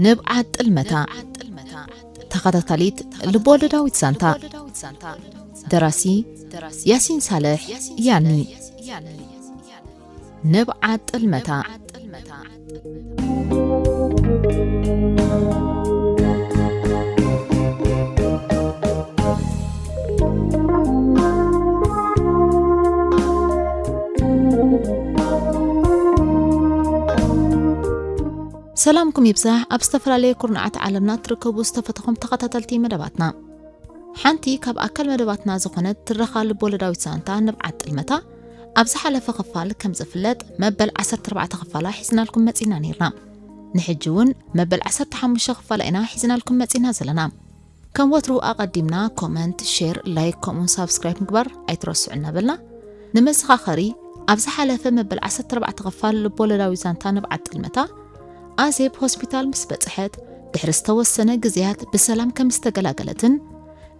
ንብዓት ጥልመታ፣ ተኸታታሊት ልቦወለዳዊት ዛንታ። ደራሲ ያሲን ሳልሕ ያኒ። ንብዓት ጥልመታ። ሰላምኩም ይብዛሕ፣ ኣብ ዝተፈላለየ ኩርናዓት ዓለምና ትርከቡ ዝተፈተኹም ተኸታተልቲ መደባትና። ሓንቲ ካብ ኣካል መደባትና ዝኾነት ትረኻ ልቦለዳዊት ዛንታ ንብዓት ጥልመታ ኣብ ዝሓለፈ ክፋል ከም ዝፍለጥ መበል ዓሰርተ ኣርባዕተ ክፋላ ሒዝናልኩም መጺና ነይርና። ንሕጂ እውን መበል ዓሰርተ ሓሙሽተ ክፋላ ኢና ሒዝናልኩም መጺና ዘለና። ከም ወትሩ ኣቐዲምና ኮመንት፣ ሼር፣ ላይክ ከምኡውን ሳብስክራይብ ምግባር ኣይትረስዑ እናበልና፣ ንመዘኻኸሪ ኣብ ዝሓለፈ መበል ዓሰርተ ኣርባዕተ ክፋል ልቦለዳዊ ዛንታ ንብዓት ጥልመታ ኣዜብ ሆስፒታል ምስ በጽሐት ድሕሪ ዝተወሰነ ግዜያት ብሰላም ከም ዝተገላገለትን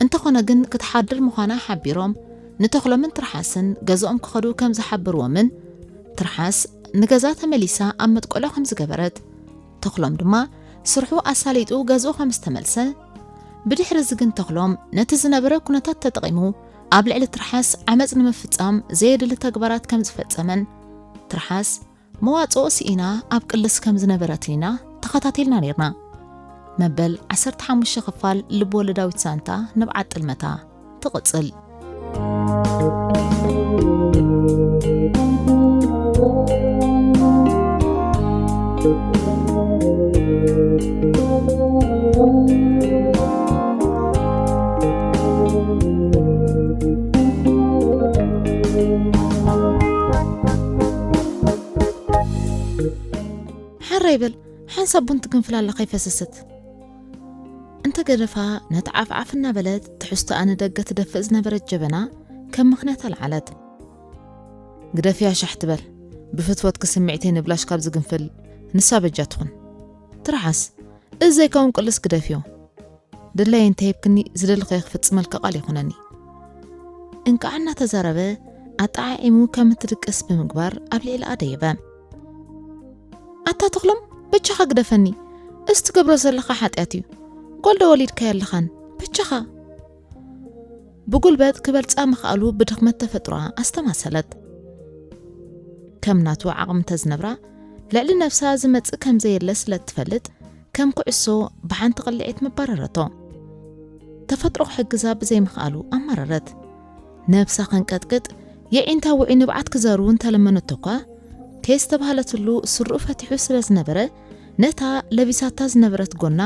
እንተኾነ ግን ክትሓድር ምዃና ሓቢሮም ንተኽሎምን ትርሓስን ገዝኦም ክኸዱ ከም ዝሓበርዎምን ትርሓስ ንገዛ ተመሊሳ ኣብ መጥቆሎ ከም ዝገበረት ተኽሎም ድማ ስርሑ ኣሳሊጡ ገዝኡ ከም ዝተመልሰ ብድሕሪ እዚ ግን ተኽሎም ነቲ ዝነበረ ኩነታት ተጠቒሙ ኣብ ልዕሊ ትርሓስ ዓመፅ ንምፍፃም ዘየድሊ ተግባራት ከም ዝፈፀመን ትርሓስ መዋፅኦ ስኢና ኣብ ቅልስ ከም ዝነበረትን ኢና ተኸታቲልና ነይርና። መበል ዓሰርተ ሓሙሽተ ክፋል ልብ ወለዳዊት ዛንታ ንብዓት ጥልመታ ትቕጽል። ሓራይ በል፣ ሓንሳብ ቡን ትግንፍል ኣለኻ ይፈስስት። እንተ ገደፋ ነቲ ዓፍዓፍ እናበለት ትሕዝቶኣ ንደገ ትደፍእ ዝነበረት ጀበና ከም ምኽንያት ኣልዓለት። ግደፍያ ሻሕ ትበል፣ ብፍትወትኪ ስምዒተይ ንብላሽ ካብ ዝግንፍል ንሳ በጃ ትኹን። ትርሓስ፣ እዚ ዘይከውን ቅልስ ግደፍዮ። ድላየ እንተሂብክኒ ዝደለኽዮ ክፍጽመልኪ ቃል ይኹነኒ። እንቃዕ እናተዛረበ ኣጠዓዒሙ ከም እትድቅስ ብምግባር ኣብ ልዕሊኣ ደየበ። ኣታ ተኽሎም በጃኻ ግደፈኒ፣ እዚ ትገብሮ ዘለኻ ሓጢኣት እዩ። ጓል ዶ ወሊድካያ ኣለኻን? በጃኻ። ብጉልበት ክበልጻ ምኽኣሉ ብድኽመት ተፈጥሮኣ ኣስተማሰለት። ከም ናቱ ዓቕሚ እንተዝነብራ ልዕሊ ነብሳ ዝመጽእ ከም ዘየለ ስለ እትፈልጥ ከም ኩዕሶ ብሓንቲ ቅልዒት መባረረቶ። ተፈጥሮ ክሕግዛ ብዘይምኽኣሉ ኣማረረት። ነብሳ ከንቀጥቅጥ የዒንታ ውዑይ ንብዓት ክዘሩ እንተለመነቶ እኳ ከየስተባህለትሉ ስርኡ ፈቲሑ ስለ ዝነበረ ነታ ለቢሳታ ዝነበረት ጎና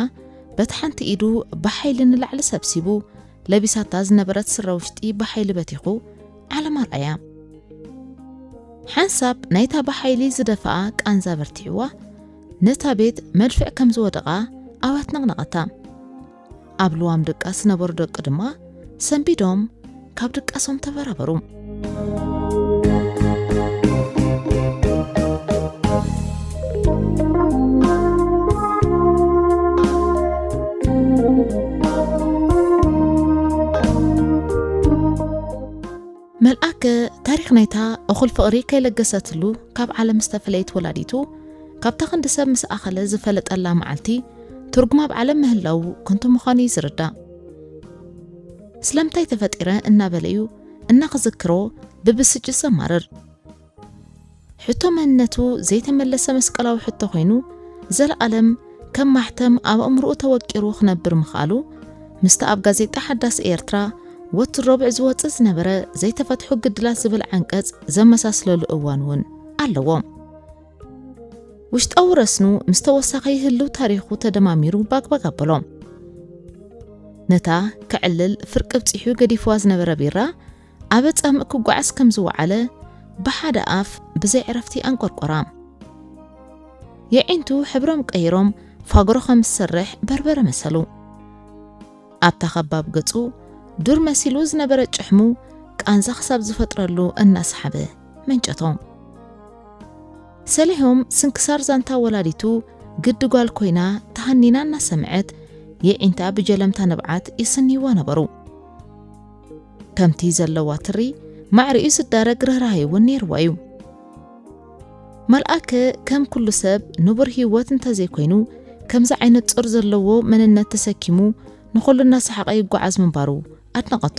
በቲ ሓንቲ ኢዱ ብሓይሊ ንላዕሊ ሰብሲቡ ለቢሳታ ዝነበረት ስረ ውሽጢ ብሓይሊ በቲኹ ዓለም ኣርኣያ። ሓንሳብ ናይታ ብሓይሊ ዝደፍኣ ቃንዛ በርቲዕዋ ነታ ቤት መድፍዕ ከም ዝወደቓ ኣዋት ነቕነቐታ። ኣብ ልዋም ድቃስ ዝነበሩ ደቂ ድማ ሰንቢዶም ካብ ድቃሶም ተበራበሩ። መልኣከ ታሪኽ ናይታ እኹል ፍቕሪ ከይለገሰትሉ ካብ ዓለም ዝተፈለየት ወላዲቱ ካብታ ክንዲ ሰብ ምስ ኣኸለ ዝፈለጠላ መዓልቲ ትርጉም ኣብ ዓለም ምህላዉ ክንቱ ምዃኑ እዩ ዝርዳእ። ስለምንታይ ተፈጢረ እናበለ እዩ እናኽዝክሮ ብብስጭት ዘማርር። ሕቶ መንነቱ ዘይተመለሰ መስቀላዊ ሕቶ ኮይኑ ዘለኣለም ከም ማሕተም ኣብ ኣእምሮኡ ተወቂሩ ክነብር ምኽኣሉ ምስቲ ኣብ ጋዜጣ ሓዳስ ኤርትራ ወትሩ ረቡዕ ዝወጽእ ዝነበረ ዘይተፈትሑ ግድላት ዝብል ዓንቀጽ ዘመሳስለሉ እዋን እውን ኣለዎ። ውሽጣዊ ረስኑ ምስ ተወሳኺ ህልው ታሪኹ ተደማሚሩ ባግባግ ኣበሎ። ነታ ከዕልል ፍርቂ ብጺሑ ገዲፍዋ ዝነበረ ቢራ ኣብ ጻምእ ክጓዓዝ ከም ዝወዓለ ብሓደ ኣፍ ብዘይ ዕረፍቲ ኣንቆርቆራ። የዒንቱ ሕብሮም ቀይሮም ፋግሮ ከም ዝሰርሕ በርበረ መሰሉ። ኣብታ ኸባብ ገጹ ዱር መሲሉ ዝነበረ ጭሕሙ ቃንዛ ክሳብ ዝፈጥረሉ እናሰሓበ መንጨቶ። ሰሊሆም ስንክሳር ዛንታ ወላዲቱ ግዲ ጓል ኮይና ተሃኒና እናሰምዐት የዒንታ ብጀለምታ ንብዓት ይስንይዋ ነበሩ። ከምቲ ዘለዋ ትሪ ማዕሪኡ ዝዳረግ ርህራሄ እውን ነይርዋ እዩ። መልኣከ ከም ኩሉ ሰብ ንቡር ህይወት እንተዘይኮይኑ ከምዚ ዓይነት ጾር ዘለዎ መንነት ተሰኪሙ ንኹሉ እናሰሓቐ ይጓዓዝ ምንባሩ ኣድነቐቶ።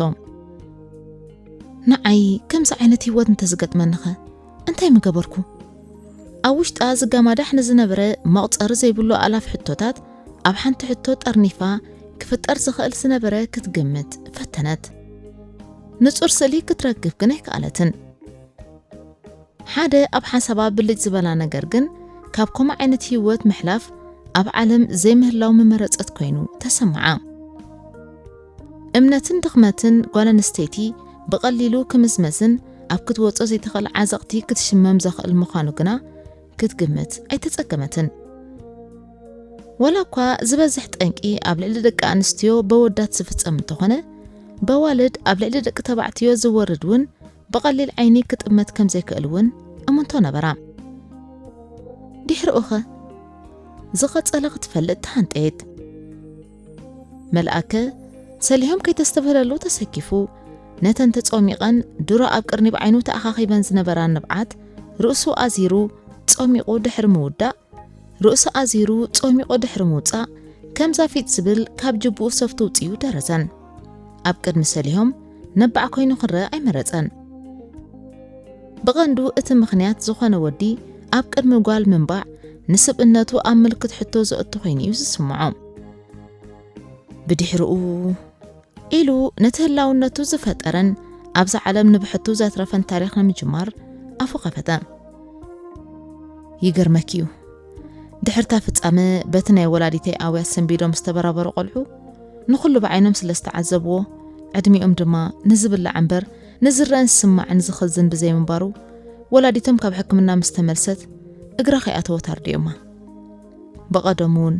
ንዓይ ከምዚ ዓይነት ህይወት እንተዝገጥመኒኸ እንታይ ምገበርኩ? ኣብ ውሽጣ ዝጋማዳሕ ንዝነበረ መቑጸሪ ዘይብሉ ኣላፍ ሕቶታት ኣብ ሓንቲ ሕቶ ጠርኒፋ ክፍጠር ዝኽእል ዝነበረ ክትግምት ፈተነት። ንጹር ስእሊ ክትረክብ ግን ኣይከኣለትን። ሓደ ኣብ ሓሳባ ብልጭ ዝበላ ነገር ግን ካብ ከምኡ ዓይነት ህይወት ምሕላፍ ኣብ ዓለም ዘይምህላው ምመረጸት ኮይኑ ተሰምዓ። እምነትን ድኽመትን ጓል ኣንስተይቲ ብቐሊሉ ክምዝመዝን ኣብ ክትወጾ ዘይትኽእል ዓዘቕቲ ክትሽመም ዘኽእል ምዃኑ ግና ክትግምት ኣይተጸገመትን። ወላ እኳ ዝበዝሕ ጠንቂ ኣብ ልዕሊ ደቂ ኣንስትዮ በወዳት ዝፍጸም እንተኾነ፣ በዋልድ ኣብ ልዕሊ ደቂ ተባዕትዮ ዝወርድ እውን ብቐሊል ዓይኒ ክጥመት ከም ዘይክእል እውን እምንቶ ነበራ። ድሕሪኡኸ ዝቐጸለ ክትፈልጥ ተሃንጠየት። መልኣከ ሰሊሆም ከይተስተብህለሉ ተሰኪፉ፣ ነተን ተጾሚቐን ድሮ ኣብ ቅርኒብ ዓይኑ ተኣኻኺበን ዝነበራ ንብዓት ርእሱ ኣዚሩ ጾሚቑ ድሕሪ ምውዳእ፣ ርእሱ ኣዚሩ ጾሚቑ ድሕሪ ምውጻእ፣ ከምዛ ፊጥ ዝብል ካብ ጅብኡ ሰፍቱ ውጽኡ ደረዘን። ኣብ ቅድሚ ሰሊሆም ነባዕ ኮይኑ ክረአ ኣይመረጸን። ብቐንዱ እቲ ምኽንያት ዝኾነ ወዲ ኣብ ቅድሚ ጓል ምንባዕ ንስብእነቱ ኣብ ምልክት ሕቶ ዘእቱ ኮይኑ እዩ ዝስምዖ። ብድሕሪኡ ኢሉ ነቲ ህላውነቱ ዝፈጠረን ኣብዛ ዓለም ንብሕቱ ዘትረፈን ታሪኽ ንምጅማር ኣፉ ከፈተ። ይገርመኪ እዩ፣ ድሕርታ ፍጻመ በቲ ናይ ወላዲተይ ኣውያት ሰንቢዶም ዝተበራበሩ ቆልዑ ንኹሉ ብዓይኖም ስለ ዝተዓዘብዎ፣ ዕድሚኦም ድማ ንዝብላዕ እምበር ንዝረአን ዝስማዕን ዝኽዝን ብዘይምንባሩ፣ ወላዲቶም ካብ ሕክምና ምስ ተመልሰት እግራ ከይኣተወት ኣርዲኦማ። ብቐደሙ እውን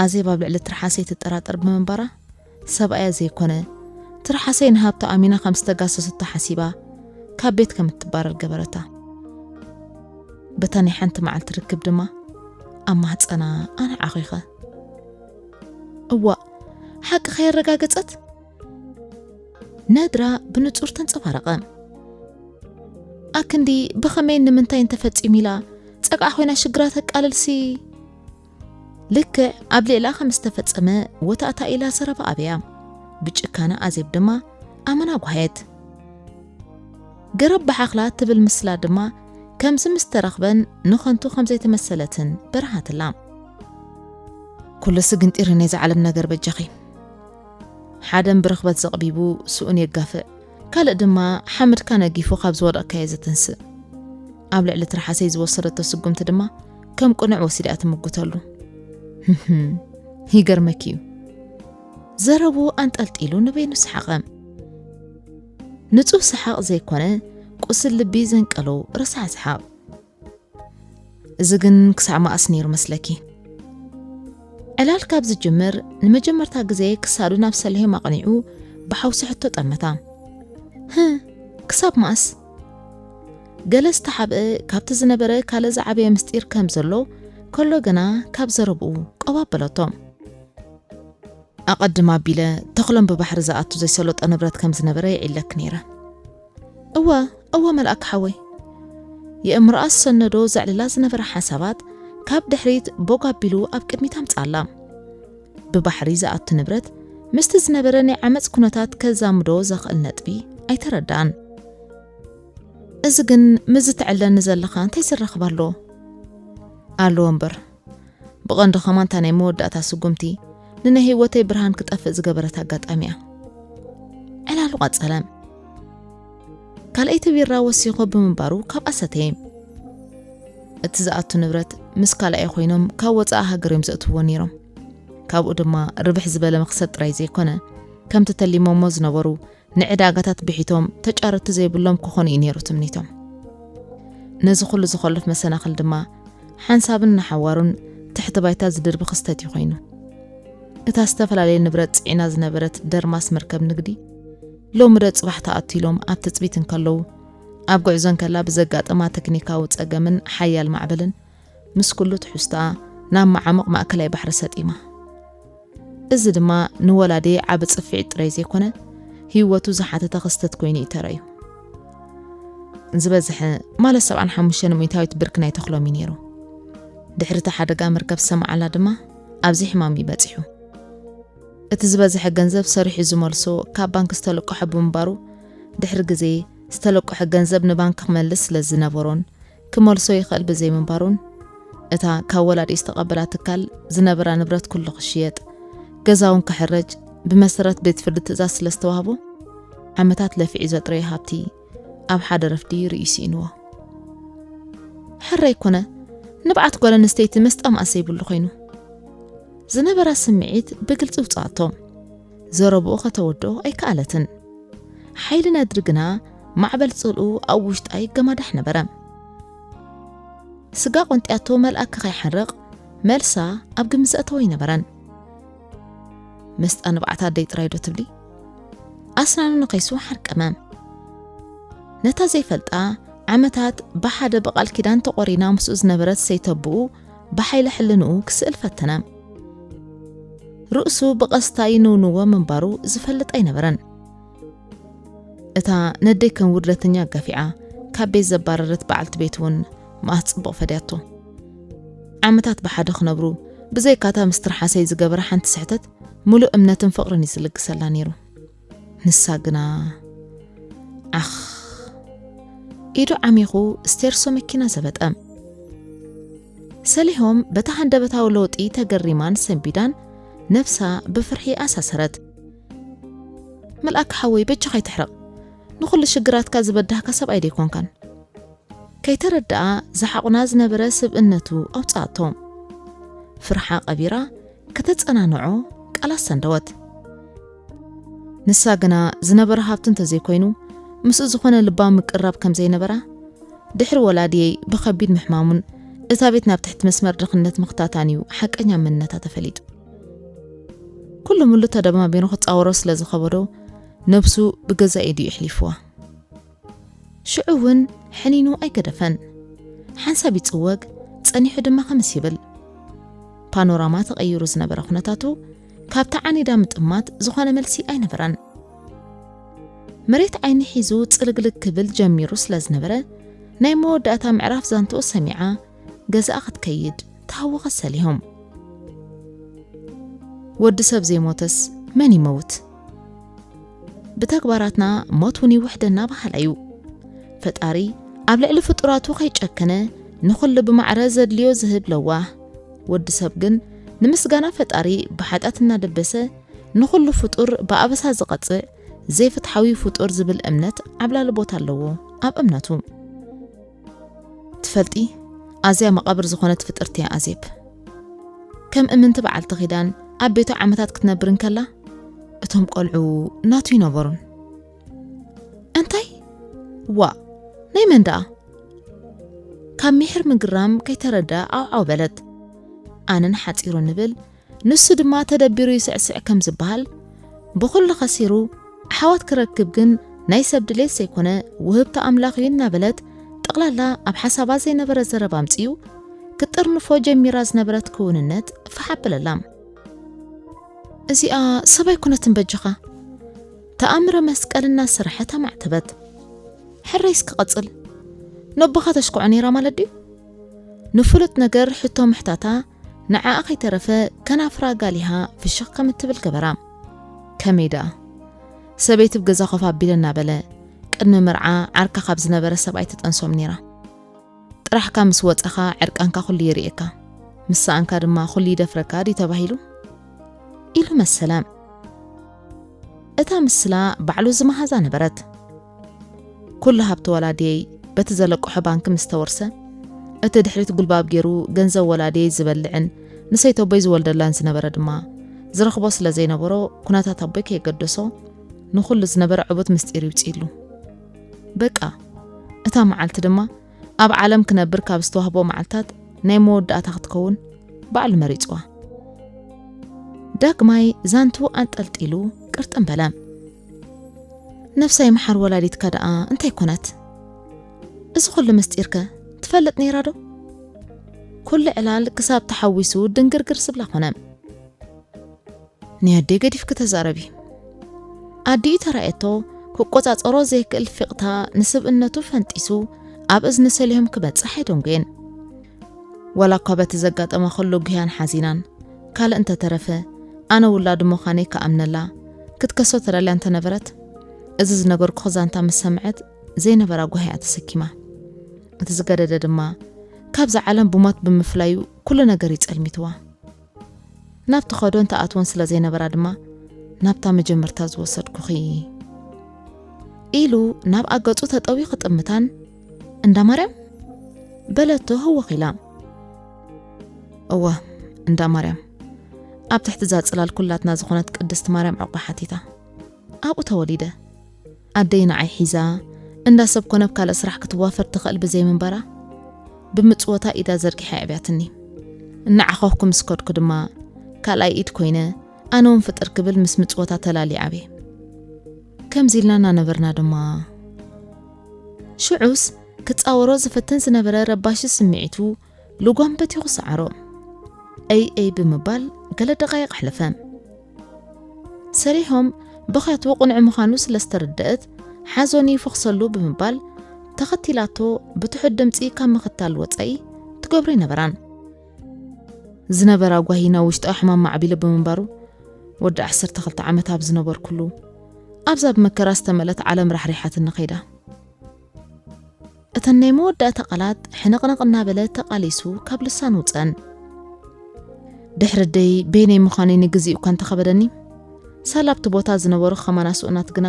ኣዜብ ኣብ ልዕሊ ትርሓሰይ ትጠራጠር ብምንባራ፣ ሰብኣያ ዘይኮነ ትርሓሰይ ንሃብታ ኣሚና ከም ዝተጋሰሰቶ ሓሲባ ካብ ቤት ከም እትባረር ገበረታ። በታ ናይ ሓንቲ መዓልቲ ርክብ ድማ ኣብ ማህፀና ኣነ ዓኺኸ። እዋእ፣ ሓቂ ከየረጋገጸት ነድራ ብንጹር ተንጸባረቐ። ኣክንዲ ብኸመይን ንምንታይን ተፈጺሙ ኢላ ጸግዓ ኮይና ሽግራ ተቃልልሲ። ልክዕ ኣብ ልዕላ ከም ዝተፈጸመ ወታእታ ኢላ ዘረባ ኣብያ። ብጭካነ ኣዜብ ድማ ኣመና ጓሃየት። ገረብ ብሓኽላ ትብል ምስላ ድማ ከምዚ ምስ ተረኽበን ንኸንቱ ከም ዘይተመሰለትን በርሃትላ። ኩሉ ስግንጢር ነዛ ዓለም ነገር በጃኺ። ሓደን ብርኽበት ዘቕቢቡ ስኡን የጋፍዕ፣ ካልእ ድማ ሓመድካ ነጊፉ ካብ ዝወደቕካዮ ዘተንስእ። ኣብ ልዕሊ ትርሓሰይ ዝወሰደቶ ስጉምቲ ድማ ከም ቅኑዕ ወሲዳ ትምጉተሉ። ህህም፣ ይገርመኪ እዩ። ዘረቡ ኣንጠልጢሉ ንበይኑ ሰሓቐ። ንጹህ ሰሓቕ ዘይኮነ፣ ቁስል ልቢ ዘንቀሎ ረሳሕ ሰሓቕ። እዚ ግን ክሳዕ መኣስ ነይሩ መስለኪ? ዕላል ካብ ዝጅምር ንመጀመርታ ግዜ ክሳዱ ናብ ሰሊሆም ኣቕኒዑ ብሓውሲ ሕቶ ጠመታ። "ህ፣ ክሳብ መኣስ?" ገለ ዝተሓብአ ካብቲ ዝነበረ ካልእ ዝዓበየ ምስጢር ከም ዘሎ ከሎ ግና ካብ ዘረብኡ ቆብ ኣበለቶ። ኣቐድም ኣቢለ ተኽሎም ብባሕሪ ዝኣቱ ዘይሰለጦ ንብረት ከም ዝነበረ ይዒለክ ነይረ። እወ፣ እወ መልኣክ ሓወይ። የእምሮኣ ዝሰነዶ ዘዕልላ ዝነበረ ሓሳባት ካብ ድሕሪት ቦግ ኣቢሉ ኣብ ቅድሚት ኣምጻኣላ። ብባሕሪ ዝኣቱ ንብረት ምስቲ ዝነበረ ናይ ዓመጽ ኩነታት ከዛምዶ ዘኽእል ነጥቢ ኣይተረዳኣን። እዚ ግን ምስዚ ትዕለኒ ዘለኻ እንታይ ዘራኽብ ኣሎ? ኣለዎ እምበር። ብቐንዱ ከማን እታ ናይ መወዳእታ ስጉምቲ ንናይ ህይወተይ ብርሃን ክጠፍእ ዝገበረት ኣጋጣሚ እያ። ዕላሉ ቀጸለ። ካልኣይቲ ቢራ ወሲኹ ብምንባሩ ካብኣ ሰተየ። እቲ ዝኣቱ ንብረት ምስ ካልኣይ ኮይኖም ካብ ወጻኢ ሃገር እዮም ዘእትውዎ ነይሮም። ካብኡ ድማ ርብሕ ዝበለ መኽሰብ ጥራይ ዘይኮነ፣ ከምቲ ተሊሞሞ ዝነበሩ ንዕዳጋታት ብሒቶም ተጫረቲ ዘይብሎም ክኾኑ እዩ ነይሩ ትምኒቶም። ነዚ ኩሉ ዝኸልፍ መሰናኽል ድማ ሓንሳብን ንሓዋሩን ትሕቲ ባይታ ዝድርቢ ክስተት እዩ ኮይኑ። እታ ዝተፈላለየ ንብረት ጽዒና ዝነበረት ደርማስ መርከብ ንግዲ ሎሚ ዶ ጽባሕ ትኣቱ ኢሎም ኣብ ትጽቢት እንከለዉ፣ ኣብ ጉዕዞ እንከላ ብዘጋጠማ ተክኒካዊ ጸገምን ሓያል ማዕበልን ምስ ኩሉ ትሕዝቶኣ ናብ መዓሙቕ ማእከላይ ባሕሪ ሰጢማ። እዚ ድማ ንወላዲ ዓቢ ጽፍዒት ጥራይ ዘይኮነ፣ ህይወቱ ዝሓተተ ክስተት ኮይኑ እዩ ተራእዩ። ዝበዝሐ፣ ማለት ሰብዓን ሓሙሽተን ሚእታዊት ብርኪ ናይ ተኽሎም እዩ ነይሩ። ድሕሪ እቲ ሓደጋ መርከብ ዝሰምዓላ ድማ፣ ኣብዚ ሕማም እዩ በጺሑ። እቲ ዝበዝሐ ገንዘብ ሰሪሑ ዝመልሶ ካብ ባንክ ዝተለቀሐ ብምንባሩ፣ ድሕሪ ግዜ ዝተለቀሐ ገንዘብ ንባንክ ክመልስ ስለ ዝነበሮን ክመልሶ ይኽእል ብዘይምንባሩን፣ እታ ካብ ወላዲ ዝተቐበላ ትካል ዝነበራ ንብረት ኩሉ ክሽየጥ፣ ገዛውን ክሕረጅ ብመሰረት ቤት ፍርዲ ትእዛዝ ስለ ዝተዋህቦ፣ ዓመታት ለፊዑ ዘጥረዮ ሃብቲ ኣብ ሓደ ረፍዲ ርእዩ ስኢንዎ። ሕራይ ኮነ፣ ንብዓት ጓል ኣንስተይቲ መስጣ መኣስ ዘይብሉ ኮይኑ። ዝነበራ ስምዒት ብግልጺ ውጽኣቶ። ዘረብኡ ከተወድኦ ኣይከኣለትን። ሓይሊ ነድሪ ግና ማዕበል ጽልኡ ኣብ ውሽጣ ይገማዳሕ ነበረ። ስጋ ቆንጥያቶ መልኣክ ከይሓርቕ መልሳ ኣብ ግምት ዘእተወ ኣይነበረን። መስጣ ንብዓት ኣደይ ጥራይ ዶ ትብሊ? ኣስናኑ ነኸይሱ ሓርቀመ። ነታ ዘይፈልጣ ዓመታት ብሓደ ብቓል ኪዳን ተቖሪና ምስኡ ዝነበረት ሰይተብኡ ብሓይሊ ሕልንኡ ክስእል ፈተነ። ርእሱ ብቐስታ ይንውንዎ ምንባሩ ዝፈልጥ ኣይነበረን። እታ ነደይ ከም ውርደተኛ ኣጋፊዓ ካብ ቤት ዘባረረት በዓልቲ ቤት እውን መኣስ ጽቡቕ ፈድያቶ። ዓመታት ብሓደ ክነብሩ ብዘይካታ ምስ ትርሓሰይ ዝገበረ ሓንቲ ስሕተት ምሉእ እምነትን ፍቕርን እዩ ዝልግሰላ ነይሩ። ንሳ ግና ዓኽ ኢዱ ዓሚኹ ስቴርሶ መኪና ዘበጠ። ሰሊሆም በቲ ሃንደበታዊ ለውጢ ተገሪማን ሰንቢዳን ነብሳ ብፍርሒ ኣሳሰረት። መልኣክ ሓወይ በጃኻ ኣይትሕረቕ፣ ንኹሉ ሽግራትካ ዝበዳህካ ሰብኣይ ደይኮንካን። ከይተረድኣ ዝሓቑና ዝነበረ ስብእነቱ ኣውጽኣቶ። ፍርሓ ቀቢራ ከተጸናንዖ ቃላት ሰንደወት። ንሳ ግና ዝነበረ ሃብቲ እንተዘይኮይኑ ምስኡ ዝኾነ ልባዊ ምቅርራብ ከም ዘይነበራ፣ ድሕሪ ወላድየይ ብኸቢድ ምሕማሙን እታ ቤት ናብ ትሕቲ መስመር ድኽነት ምኽታታን እዩ ሓቀኛ መንነታ ተፈሊጡ። ኩሉ ምሉ ተደማሚሩ ክጻወሮ ስለ ዝኸበዶ ነብሱ ብገዛ ኢዱ የሕሊፍዋ። ሽዑ እውን ሕኒኑ ኣይገደፈን። ሓንሳብ ይጽወግ፣ ጸኒሑ ድማ ከምስ ይብል። ፓኖራማ ተቐይሩ ዝነበረ ኩነታቱ ካብታ ዓኒዳ ምጥማት ዝኾነ መልሲ ኣይነበራን። መሬት ዓይኒ ሒዙ ጽልግልግ ክብል ጀሚሩ ስለ ዝነበረ ናይ መወዳእታ ምዕራፍ ዛንትኡ ሰሚዓ ገዛኣ ክትከይድ ተሃወኸት ሰሊሆም። ወዲ ሰብ ዘይሞተስ መን ይመውት? ብተግባራትና ሞት እውን ይውሕደና በሃላይ እዩ። ፈጣሪ ኣብ ልዕሊ ፍጡራቱ ከይጨከነ ንኹሉ ብማዕረ ዘድልዮ ዝህብ ለዋህ ወዲ ሰብ ግን ንምስጋና ፈጣሪ ብሓጢኣት እናደበሰ ንኹሉ ፍጡር ብኣበሳ ዝቐጽዕ ዘይፍትሓዊ ፍጡር ዝብል እምነት ዓብላሊ ቦታ ኣለዎ ኣብ እምነቱ። ትፈልጢ፣ ኣዝያ መቓብር ዝኾነት ፍጥርቲ እያ ኣዜብ። ከም እምንቲ በዓልቲ ኪዳን ኣብ ቤቱ ዓመታት ክትነብር እንከላ፣ እቶም ቆልዑ ናቱ ይነበሩን። እንታይ? ዋእ፣ ናይ መን ደኣ? ካብ ሚሕር ምግራም ከይተረዳ ዓውዓው በለት። ኣነን ሓጺሩ ንብል፣ ንሱ ድማ ተደቢሩ ይስዕስዕ ከም ዝበሃል፣ ብኹሉ ከሲሩ ኣሕዋት ክረክብ ግን ናይ ሰብ ድሌት ዘይኮነ ውህብቲ ኣምላኽ እዩ እናበለት፣ ጠቕላላ ኣብ ሓሳባ ዘይነበረ ዘረባ ኣምጺኡ ክጥርንፎ ጀሚራ ዝነበረት ክውንነት ፋሕ ኣበለላ። እዚኣ ሰብ ኣይኮነትን በጃኻ። ተኣምረ መስቀል እናሰርሐት ኣማዕተበት። ሕራይ እስኪ ቀጽል። ነቦኻ ተሽክዖ ነይራ ማለት ድዩ? ንፍሉጥ ነገር ሕቶ ምሕታታ ንዓኣ ከይተረፈ ከናፍራ ጋሊሃ ፍሽኽ ከም እትብል ገበራ። ከመይ ደኣ? ሰበይቲ ብገዛ ኮፍ ኣቢለ እናበለ፣ ቅድሚ መርዓ ዓርካ ካብ ዝነበረ ሰብኣይ ትጠንሶም ነይራ። ጥራሕካ ምስ ወጸኻ ዕርቃንካ ኩሉ ይርእየካ፣ ምስ ሰኣንካ ድማ ኩሉ ይደፍረካ ድዩ ተባሂሉ? ኢሉ መሰለ። እታ ምስላ ባዕሉ ዝመሃዛ ነበረት። ኩሉ ሃብቲ ወላድየይ በቲ ዘለቅሖ ባንክ ምስ ተወርሰ፣ እቲ ድሕሪት ጉልባብ ገይሩ ገንዘብ ወላድየይ ዝበልዕን ንሰይተቦይ ዝወልደላን ዝነበረ ድማ ዝረኽቦ ስለ ዘይነበሮ፣ ኩነታት ኣቦይ ከየገደሶ ንኹሉ ዝነበረ ዕቡት ምስጢር ይውፅኢሉ። በቃ፣ እታ መዓልቲ ድማ ኣብ ዓለም ክነብር ካብ ዝተዋህቦ መዓልታት ናይ መወዳእታ ክትከውን ባዕሉ መሪጽዋ። ዳግማይ ዛንቱ ኣንጠልጢሉ ቅርጥም በለ። ነብሳ ይምሓር ወላዲትካ ደኣ እንታይ ኮነት? እዚ ኩሉ ምስጢርከ ትፈልጥ ነይራ ዶ? ኩሉ ዕላል ክሳብ ተሓዊሱ ድንግርግር ዝብላ ኮነ። ናይ ኣደይ ገዲፍኪ ተዛረቢ። ኣዲኡ ተራእየቶ ክቆጻጸሮ ዘይክእል ፊቕታ ንስብእነቱ ፈንጢሱ ኣብ እዝኒ ሰሊሆም ክበጽሕ ኣይደንጎየን። ዋላ እኳ በቲ ዘጋጠማ ኩሉ ጉህያን ሓዚናን ካልእ እንተተረፈ ኣነ ውላዱ ምዃነይ ክኣምነላ ክትከሶ ተዳልያ እንተነበረት፣ እዚ ዝነገርኩኺ ዛንታ ምስ ሰምዐት ዘይነበራ ጓሂ እያ ተሰኪማ። እቲ ዝገደደ ድማ ካብዛ ዓለም ብሞት ብምፍላዩ ኩሉ ነገር ይጸልሚትዋ። ናብቲ ኸዶን ተኣትወን ስለ ዘይነበራ ድማ ናብታ መጀመርታ ዝወሰድኩኺ ኢሉ ናብ ኣገጹ ተጠዊ ክጥምታን፣ እንዳ ማርያም በለቶ ህወኽ ኢላ። እወ፣ እንዳ ማርያም፣ ኣብ ትሕቲ እዛ ጽላል ኩላትና ዝኾነት ቅድስቲ ማርያም ዕቑባ ሓቲታ። ኣብኡ ተወሊደ። ኣደይ ንዓይ ሒዛ እንዳ ሰብ ኮነ ኣብ ካልእ ስራሕ ክትዋፈር ትኽእል ብዘይምንባራ ብምጽወታ ኢዳ ዘርጊሓ የዕብያትኒ። እናዓኸኹ ምስ ከድኩ ድማ ካልኣይ ኢድ ኮይነ ኣነ እውን ፍጥር ክብል ምስ ምጽወታ ተላልየ ዓብየ። ከምዚ ኢልና እናነበርና ድማ ሽዑስ ክጻወሮ ዝፍትን ዝነበረ ረባሺ ስምዒቱ ልጓም በቲኹ ሰዓሮ። እይ እይ ብምባል ገለ ደቓይቕ ኣሕለፈ። ሰሪሖም ብኽያቱ ቅኑዕ ምዃኑ ስለ ዝተረደአት ሓዞኒ ይፈኽሰሉ ብምባል ተኸቲላቶ ብትሑት ድምፂ ካብ ምኽታል ወፃኢ ትገብሮ ኣይነበራን። ዝነበራ ጓሂ ናብ ውሽጣዊ ሕማም ማዕቢሉ ብምንባሩ ወዲ ዓሰርተ ክልተ ዓመት ኣብ ዝነበርኩሉ ኣብዛ ብመከራ ዝተመልአት ዓለም ራሕሪሓትኒ ከይዳ። እተን ናይ መወዳእታ ቃላት ሕንቕንቕ እናበለ ተቓሊሱ ካብ ልሳኑ ውፀን። ድሕሪ ደይ በይነይ ምዃነይ ንግዚኡ እኳ እንተኸበደኒ፣ ሳላ ኣብቲ ቦታ ዝነበሩ ከማና ስኡናት ግና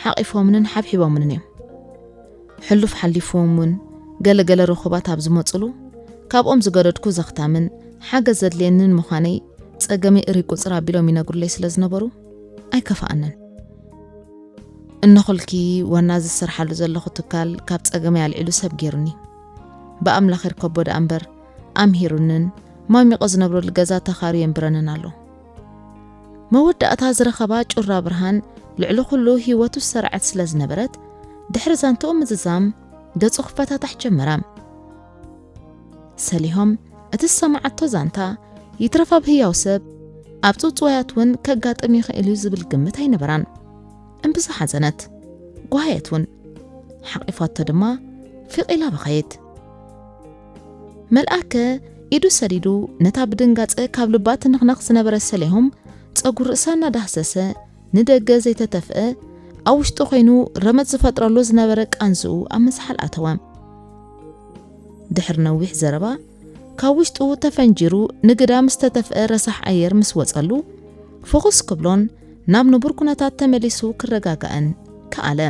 ሓቒፎምንን ሓብሒቦምንን እዮም። ሕሉፍ ሓሊፍዎም እውን ገለገለ ርኹባት ኣብ ዝመፁሉ፣ ካብኦም ዝገደድኩ ዘኽታምን ሓገዝ ዘድልየንን ምዃነይ ጸገመይ እርይ ቁጽር ኣቢሎም ይነግሩለይ ስለ ዝነበሩ ኣይከፍኣንን። እነኹልኪ ዋና ዝሰርሓሉ ዘለኹ ትካል ካብ ጸገመይ ኣልዒሉ ሰብ ገይሩኒ። ብኣምላኽ ይርከቦ ደኣ እምበር ኣምሂሩንን ማሚቐ ዝነብረሉ ገዛ ተኻርዩ የንብረንን ኣሎ። መወዳእታ ዝረኸባ ጩራ ብርሃን ልዕሊ ኩሉ ህይወቱ ዝሰርዐት ስለ ዝነበረት ድሕሪ ዛንትኡ ምዝዛም ገጹ ክፈታታሕ ጀመራ። ሰሊሆም እቲ ዝሰማዓቶ ዛንታ ይትረፍ ኣብ ህያው ሰብ ኣብ ጽውጽዋያት እውን ከጋጥም ይኽእል እዩ ዝብል ግምት ኣይነበራን። እምብዛ ሓዘነት፣ ጓሃየት እውን። ሓቒፋቶ ድማ ፊቕ ኢላ በኸየት። መልኣከ ኢዱ ሰዲዱ ነታ ብድንጋጸ ካብ ልባ ትንኽነኽ ዝነበረ ሰሊሆም ጸጉሪ ርእሳ እናዳህሰሰ ንደገ ዘይተተፍአ ኣብ ውሽጡ ኮይኑ ረመጽ ዝፈጥረሉ ዝነበረ ቃንዝኡ ኣብ ምዝሓል ኣተወ። ድሕሪ ነዊሕ ዘረባ ካብ ውሽጡ ተፈንጂሩ ንግዳ ምስ ተተፍአ ረሳሕ ኣየር ምስ ወጸሉ ፍኹስ ክብሎን ናብ ንቡር ኩነታት ተመሊሱ ክረጋጋእን ከኣለ።